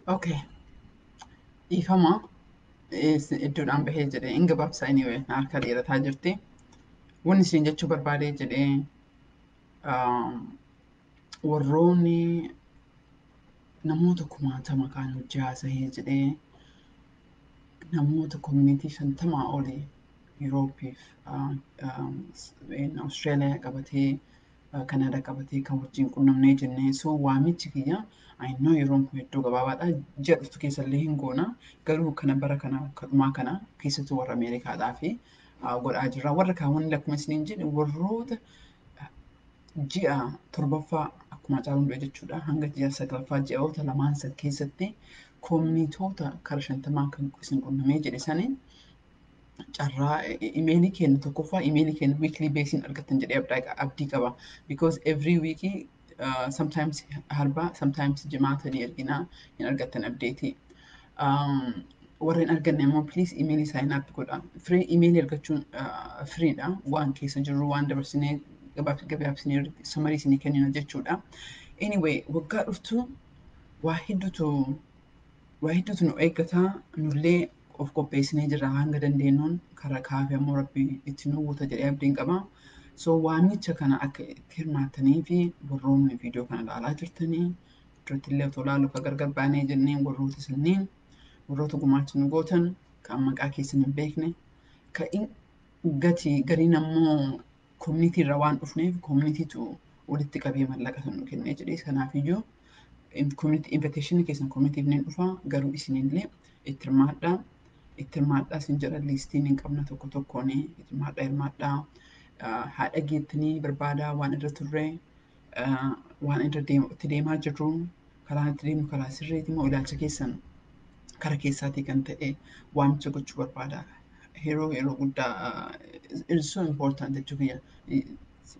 Okay. Dhiifama iddoodhaan bahee jedhee hin gabaabsa, anyway, na harka dheerataa jirti. Wanni isin jechuu barbaadee jedhee, warroonni namoota 10,000 kaan hojii haasa'ee jedhee, namoota community 50 olii Yuuroopiif Awustiraaliyaa qabatee, Kanaadaa qabatee kan wajjin qunnamnee jennee. So waamichi kiyya, I know yeroon kun hedduu gabaabaadha, ji'a dhuftu keessallee hin goona, garuu kana bara kana kadhumaa kana keessattuu warra Ameerikaadhaa fi godhaa jirra. Warra kaawwan akkuma isiniin jedhe, warroota ji'a torbaffaa akkuma caaluun du'e jechuudha, hanga ji'a saglaffaa, ji'oota lamaan san keessatti communitytoota kara 50 kan isin qunnamee jedhe sanii carraa imeelii keenya, tokkoffaa imeelii keenya weekly basis argattan jedhee abdii qaba. Because every week, sometimes harba, sometimes jimaata ni ergina, hin argattan update. Warreen arganne immoo please imeelii sign up godha. Free imeelii argachuun free dha. Waan keessa jirru, waan dabarsinee gabaabsinee summary isinii kennina jechuudha. Anyway, waggaa dhuftu waa hedduutu nu eeggata. Nullee of qopheessinee jirra hanga dandeenyuun, karaa kaafee ammoo Rabbi itti nu guuta jedhee abdiin qaba. So waamicha kana akka itti hirmaattanii fi warroonni viidiyoo kana ilaalaa jirtanii duratti illee otoo ilaalu akka gargar baanee jennee, warroota sanniin, warroota gumaacha nu gootan kan maqaa keessan hin beekne, kan gati gariin ammoo community irraa waan dhufneef communitytu walitti qabee mallaqa san nu kennee jedhee, kanaafiyyuu community invitation keessan communityf ni dhufa, garuu isinillee itti hirmaadhaa. Itti hirmaadhaa isin jedha. Listiin hin qabna tokko tokkoon. Itti hirmaadhaa, hirmaadhaa, haadha geettanii barbaadaa, waan irra turre, waan irra itti deemaa jirru, karaan itti deemnu karaa sirriiti moo, ilaalcha keessan kara keessaatii kan ta'e waamicha gochuu barbaada. Yeroo guddaa, it is so important jechuu kiyya.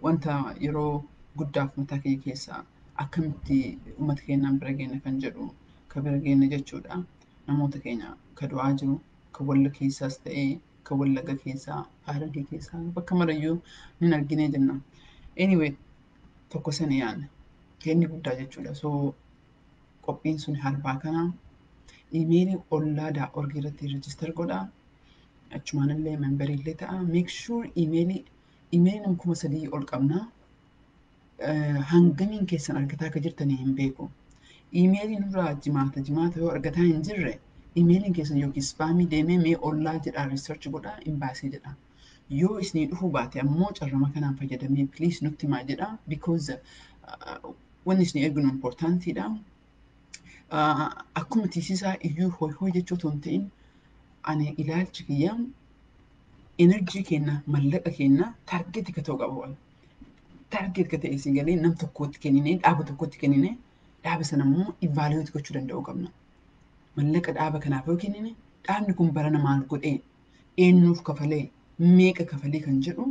Wanta yeroo guddaaf mataa kiyya keessaa akkamitti uummata keenyaan bira geenya kan jedhu ka bira geenya jechuudha. Namoota keenya ka du'aa jiru, ka Walla keessaas ta'ee, ka Wallaga keessaa, Harargee keessaa, bakka marayyuu ni arginee jenna. Anyway, tokko sani yaadne. Kenni guddaa jechuudha. So qophiin sun harbaa kana imeelii ollaa.org irratti register godhaa. Achumaan illee memberii illee ta'a. Make sure imeelii nama 3,000 ol qabna. Hangamiin keessan argataa akka jirtanii hin beeku. Imeelii nurraa jimaata jimaata yoo argataa hin jirre, imeeliin keessan yookiin spamii deemee, mee ollaa jedhaa research godhaa, imbaasii jedha. Yoo isinii dhufuu baate ammoo carrama kanaan fayyadamee please nutti himaa jedha, because wanni isinii erginu importantiidha. Akkuma tiisisaa iyyuu hoy hoy jechuu otoo hin ta'in, ani ilaalchi kiyya energy keenya, mallaqa keenya target ka ta'u qabu. Target ka ta'e isin galee nam tokkotti kenninee, dhaaba tokkotti kenninee, dhaaba sana immoo evaluate gochuu danda'uu qabna. Mallaqa dhaaba kanaaf yoo kennine, dhaabni kun barana maal godhee, eenyuuf kafalee, meeqa kafalee kan jedhu,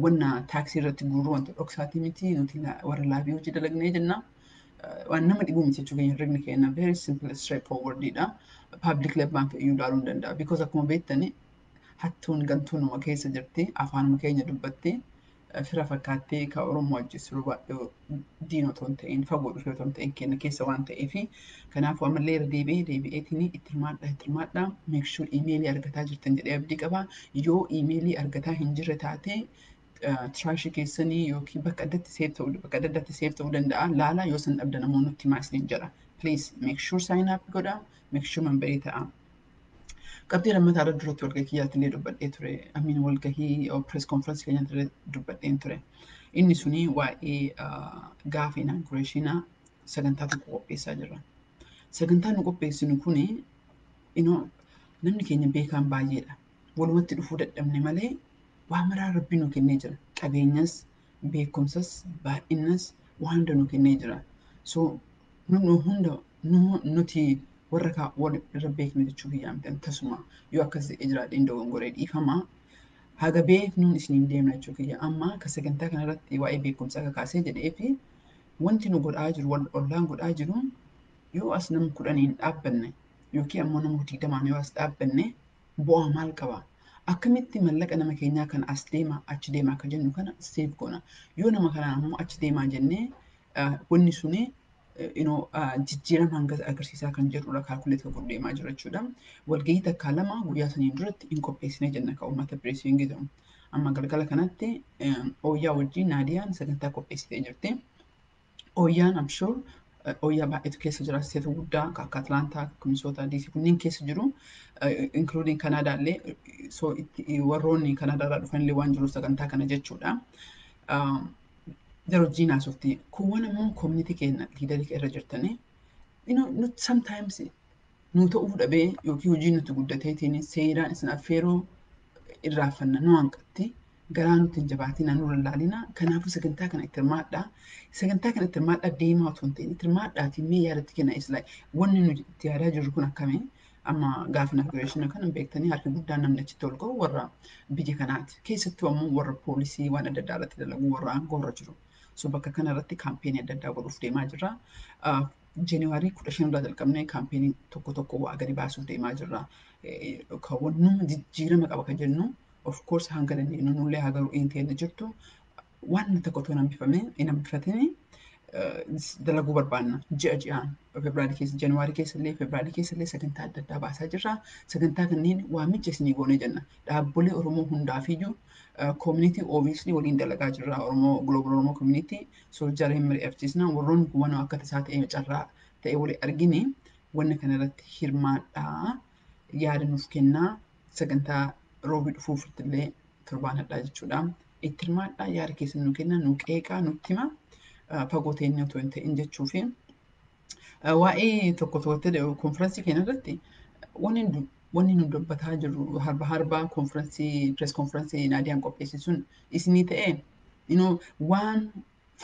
wanna taaksii irratti guuruu wanta dhoksaatii miti, nuti warra lobby hojii dalagnee jenna. Waan nama dhibuu miti jechuu keenya, herregni keenya very simple, straight forward dha. Public level iyyuu ilaaluu hin danda'a. Because akkuma beektani, hattuun gantuunuma keessa jirti, afaanuma keenya dubbatti, fira fakkaattee ka Oromoo ajjeesu baay'ee diina otoo hin ta'in, fagoo dhufe otoo hin ta'in, keenya keessa waan ta'eef, kanaafuu ammallee irra deebi'ee deebi'eetiin itti hirmaadhaa, itti hirmaadhaa. Make sure imeelii argataa jirtan jedhee abdii qaba. Yoo imeelii argataa hin jirre taate, trashii keessanii yookiin bakka addatti save ta'uu, bakka adda addaatti save ta'uu danda'a, laala. Yoo san dhabdan namoonni nutti himaa isiniin jedha. Please make sure sign up godha, make sure memberii ta'a. Qabxii lammataa irra duratti walgahii kiyyaatti illee dubbadhee ture. Amiin, walgahii press conference keenyatti illee dubbadheen ture. Inni suni waa'ee gaafa inaugurationaa sagantaa tokko qopheessaa jirra. Sagantaan nu qopheessinu kuni namni keenya beekaan baay'eedha. Walumatti dhufuu dadhabne malee waa maraa Rabbi nu kennee jira. Qabeenyas, beekumsas, baay'inas waan hunda nu kennee jira. So nu hunda nuti warra kaa wal irra beeknu jechuu kiyyaa miti tasuma, yoo akkas jedhee jiraadheen dogongoree dhiifama. Haga beeknuun isiniin deemna jechuu kiyya. Amma akka sagantaa kanarratti waa'ee beekumsaa kakaasee jedhee fi wanti nu godhaa jiru, ollaan godhaa jiru, yoo as nama 10n dhaabbanne yookiin ammoo nama 20n yoo as dhaabbanne bu'aa maal qaba? Akkamitti mallaqa nama keenyaa kana as deema achi deema akka jennu kana save goona? Yoo nama kanaan ammoo achi deemaa jennee, wanni suni Jijjiirama hanga agarsiisaa kan jirudha calculate godhu deemaa jira jechuudha. Walgahii takkaa lama guyyaa saniin duratti hin qopheessine jenna kan uummata briefing jedhamu. Amma galgala kanatti ooyyaa wajjin Naadiyaan sagantaa qopheessitee jirti. Ooyyaan, I'm sure, ooyyaa baay'eetu keessa jira. State guddaa akka Atlaantaa, akka Minnesota, DC kunneen keessa jiru. Including Kanaadaa illee, so warroonni Kanaadaa irraa dhufan illee waan jiru sagantaa kana jechuudha. Jara wajjin haasofti. Kuuwwan ammoo community keenya leader irra jirtanii. Sometimes nu ta'uu dhabee yookiin hojiin nuti guddateetiin seeraan isin affeeruu irraaffanna, nu hanqatti. Garaa nuti hin jabaatina, nu lallaalina. Kanaafuu sagantaa kana itti hirmaadhaa. Sagantaa kana itti hirmaadhaa deemaa otoo hin ta'in, itti hirmaadhaatiin mee yaadatti kenna is like wanni nuti itti yaadaa jirru kun akkamii. Amma gaafa inauguration kana beektanii, harki guddaan namni achitti ol ga'u warra biyya kanaati. Keessattuu ammoo warra poolisii waan adda addaa irratti dalagu, warra aangoo irra jiru. So bakka kana irratti campaign adda addaa godhuuf deemaa jirra. January 15 irraa jalqabnee campaign tokko tokko waa gadi baasuuf deemaa jirra. Kan numa jijjiirama qaba kan jennu, of course, hanga dandeenyu nullee haa garuu hin ta'e jirtu waan tokko otoo hin hambifatini dalaguu barbaanna. Ji'a ji'aan, February keessa, January keessa illee, February keessa illee sagantaa adda addaa baasaa jirra. Sagantaa kanneen waamicha isinii goonee jenna. Dhaabbolee Oromoo hundaafiyyuu, community obviously waliin dalagaa jirra. Oromoo, Global Oromoo Community, so jareen mari'achiisna. Warroonni kun waan akka tasaa ta'e, carraa ta'e walii argine, wanna kana irratti hirmaadhaa, yaada nuuf kennaa. Sagantaa roobii dhufuuf illee torbaan hadhaa jechuudha. Itti hirmaadhaa, yaada keessan nu kennaa, nu qeeqaa, nutti hima. Fagoo teenyee otoo hin ta'in jechuufi. Waa'ee tokko tokkotti konfiraansii keenya irratti wanni nu dubbataa jirru, harba harbaa konfiraansii, press conference Naadiyaan qopheesse sun isinii ta'ee, waan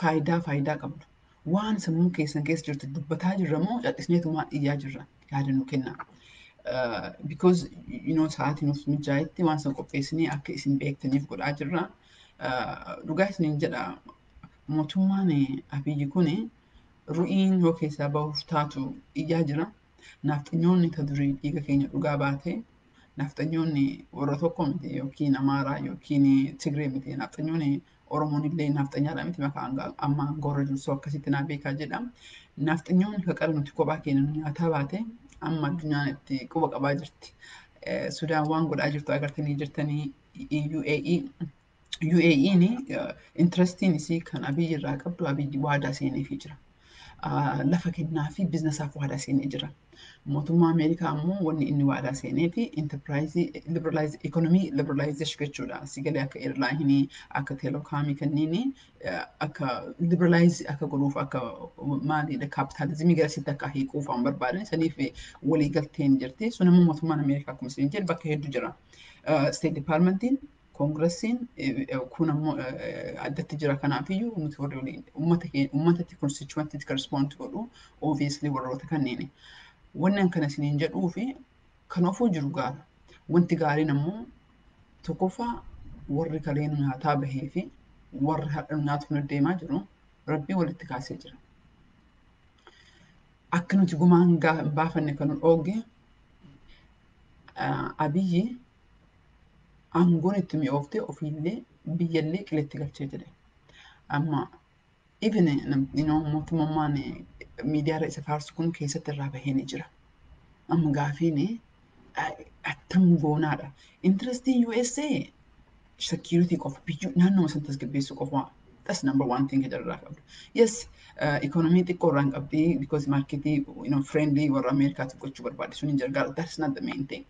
faayidaa qabdu, waan sammuu keessan keessa jirtu dubbataa jirra moo callisneetumaan iyyaa jirra, yaada nu kenna. Because sa'aatii nuuf mijaa'etti waan san qopheessinee akka isin beektaniif godhaa jirra. Dhugaa isiniin jedha, mootummaan Abiyyi kun ru'iin yoo keessaa bahuuf taatu iyyaa jira. Naafxanyoonni ta durii dhiiga keenya dhugaa baate, naafxanyoonni warra tokko miti, yookiin Amaaraa yookiin Tigree miti, naafxanyoonni Oromoon illee naafxanyaadha miti, maqaa amma aangoo jiru, so akkasitti naa beekaa jedha. Naafxanyoonni ka qara nuti kophaa keenya nu nyaataa baate amma addunyaan itti quba qabaa jirti. Sudaan waan godhaa jirtu agartanii jirtanii. UAE, UAE'n interestiin isii kan Abiyyi irraa qabdu, Abiyyi waadaa seeneefii jira. Lafa kennaa fi businessaaf waadaa seenee jira. Mootummaa Ameerikaa ammoo wanni inni waadaa seenee fi enterprise liberalize, economy liberalization jechuudha. Sigalee akka airline, akka telecom kanneen akka liberalize akka godhuuf, akka maalidha, kaapitaalizimii garasitti akka hiikuuf waan barbaadan saniif walii galteen jirti. Sun immoo mootummaan Ameerikaa akkuma isin jedhu bakka hedduu jira. State Departmentiin, Congressiin kun ammoo addatti jira. Kanaafiyyuu nuti warri waliin uummata keenya, uummatatti, constituentitti correspond godhu obviously warroota kanneeni. Wanni kana isiniin jedhuu fi kan ofuu jiru gaara. Wanti gaariin ammoo tokkoffaa warri kalee nu nyaataa bahee fi warri har'a nu nyaatuuf nu deemaa jiru Rabbii walitti kaasee jira. Akka nuti gumaan baafanne kan nu dhooge, Abiyyi aangoon itti mi'ooftee ofiillee biyyallee qiletti galchee jedhe. Amma even mootummaan miidiyaarra isa faarsu kun keessatti irraa bahee ni jira. Amma gaafiin attam goonaadha. Interestiin USA security qofa, biyyuu naannoo san tasgabbeessuu qofa. That's number one thing jarraa qabdu. Yes, economy xiqqoo irraa hin qabdi because marketii friendly warra Ameerikaatiif gochuu barbaade sun hin gargaaru. That's not the main thing.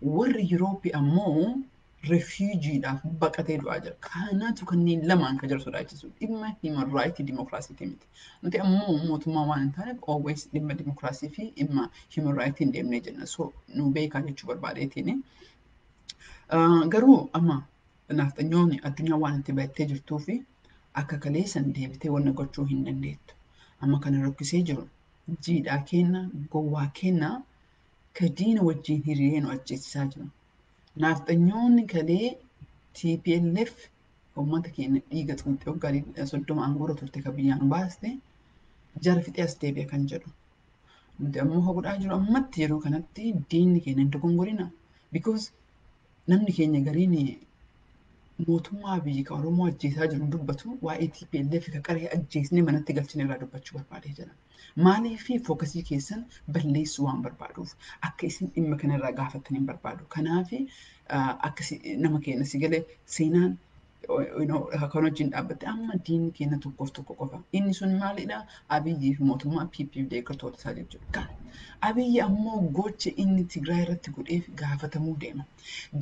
Warri Yurooppii ammoo refugeedhaaf baqatee du'aa jira. Kanaatu kanneen lamaan kan jira sodaachisu dhimma human right dimokiraasiitii miti. Nuti ammoo mootummaa waan hin taaneef always dhimma dimokiraasii fi dhimma human right hin deemnee jenna. So nu beekaa jechuu barbaadeetiin. Garuu amma naafxanyoonni addunyaa waan itti battee jirtuu fi akka kaleessan deebitee wanna gochuu hin dandeettu. Amma kana rakkisee jiru jiidhaa kenna, gowwaa kenna, ka diina wajjin hiriiree nu ajjeesisaa jiru. Naafxanyoonni kalee TPLF uummata keenya dhiiga xuuxee waggaa 30 aangoorra turte, ka biyyaan baaste, jara fixee as deebi'a kan jedhu. Nuti ammoo haa godhaa jiru ammatti yeroo kanatti diinni keenya hin dogongorina. Because namni keenya gariin Mootummaa biyyi kan Oromoo ajjeesaa jiru dubbatu, waa'ee TPLF kan qaree ajjeesnee manatti galchine irraa dubbachuu barbaadee jira. Maaliif focusii keessan balleessuu waan barbaaduuf akka isin dhimma kanarraa gaafattan hin barbaadu. Kanaaf akka nama keenya si galee seenaan kan wajjin dhaabbatte amma diinni keenya tokkoof tokko qofa. Inni sun maalidha? Abiyyii fi mootummaa PP fi deeggartoota isaa jechuudha. Abiyyi ammoo gocha inni Tigraay irratti godheef gaafatamuu deema.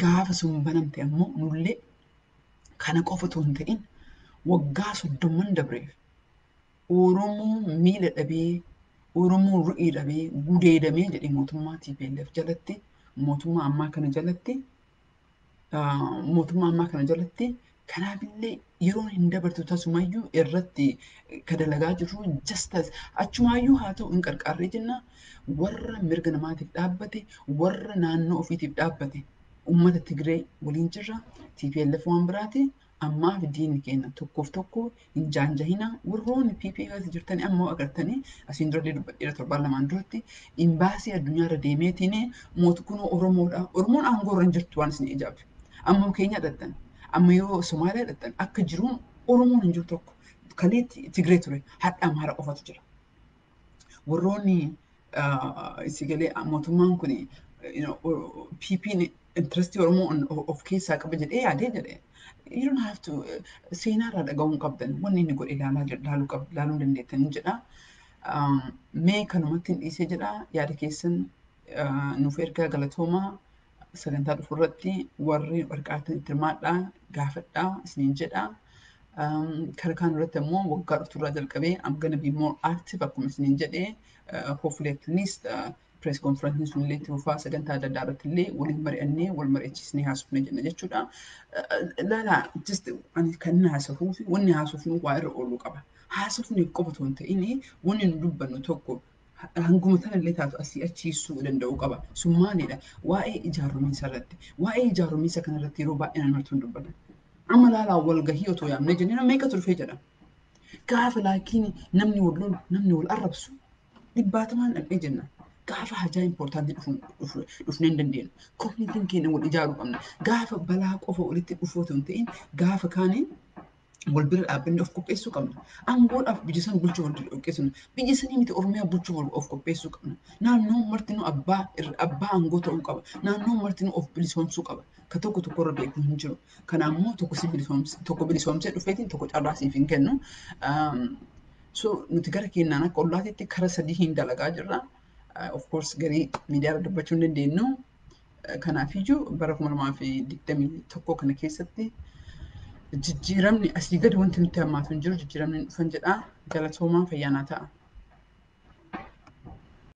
Gaafa sun banamte ammoo nullee kana qofa otoo hin ta'in waggaa 30n dabreef Oromoo miila dhabee, Oromoo ru'ii dhabee, gudeedamee jedhee mootummaa TPLF jalatti, mootummaa ammaa kana jalatti kanaafillee yeroon hin dabartu tasumayyuu irratti ka dalagaa jirru justas achumaayyuu haa ta'u hin qarqaarree jenna. Warra mirga namaatiif dhaabbate, warra naannoo ofiitiif dhaabbate, uummata Tigree waliin jirra. TPLF waan biraati. Ammaaf diinni keenya tokkoof tokko hin jaanjahina. Warroonni PP keessa jirtanii ammoo agartanii asiin durallee dubbadheera torbaan lamaan duratti imbaasii addunyaarra deemeetiin mootummaa Oromoodha. Oromoon aangoo irra hin jirtu waan isin ijaabe. Amma keenya dhattan. Amma yoo Somaaliyaa dhattan akka jiruun Oromoon hin jiru tokko. Kalee Tigree ture, hadha Amaara qofatu jira. Warroonni si galee mootummaan kun PP'n interestii Oromoo of keessaa qaba jedhee yaadee jedhee. You don't have to seenaa irraa dhaga'uu hin qabdan, wanni inni godhe ilaaluu ilaaluu dandeettanii jedha. Mee kanumatti hin dhiisee jedha. Yaada keessan nuuf ergaa, galatoomaa. Sagantaa dhufu irratti warri warqaatan itti hirmaadhaa, gaafadhaa isiniin jedha. Kara kaan irratti ammoo waggaa dhuftu irraa jalqabee I'm gonna be more active akkuma isiniin jedhee, hopefully at least press conference sun illee itti fufaa, sagantaa adda addaa irratti illee waliin mari'annee wal mari'achiisnee haasofne jenna jechuudha. Laalaa, just ani kan inni haasofuu fi wanni haasofnu waa irra ooluu qaba. Haasofni qofa otoo hin ta'in wanni nu dubbannu tokko hanguma sana illee taatu asii achiisuu danda'uu qaba. Sun maalidha? Waa'ee ijaarrumiinsa irratti. Waa'ee ijaarrumiinsa kanarratti yeroo baay'ee namatti hin dubbatan. Amma laalaa, walgahii otoo yaamnee jennee nama meeqatu dhufee jedha. Gaafa laakiin namni wal lolu, namni wal arrabsu dhibbaatamaan dhaqnee jenna. Gaafa hajaa importantii dhufnee hin dandeenyu. Communityn keenya wal ijaaruu qabna. Gaafa balaa qofa walitti dhufuu otoo hin ta'in gaafa kaaniin wal bira dhaabbannee of qopheessuu qabna. Aangoodhaaf biyya sana bulchuu wal qopheessuu. Biyya sanii miti, Oromiyaa bulchuu of qopheessuu qabna. Naannoon martinuu abbaa aangoo ta'uu qaba. Naannoon martinuu of bilisoomsuu qaba. Ka tokko tokkorra beeku hin jiru. Kanaammoo tokko si bilisoomse, tokko bilisoomsee dhufeetiin tokko carraa siif hin kennu. So nuti gara keenyaan akka ollaatitti kara sadii hin dalagaa jirra. Of course garii miidiyaa irra dubbachuu hin dandeenyu. Kanaafiyyuu bara 2021 kana keessatti jijjiiramni asii gadi wanti nutti hammaatu hin jiru, jijjiiramni hin dhufan jedha. Galatoomaa, fayyaanaa ta'a.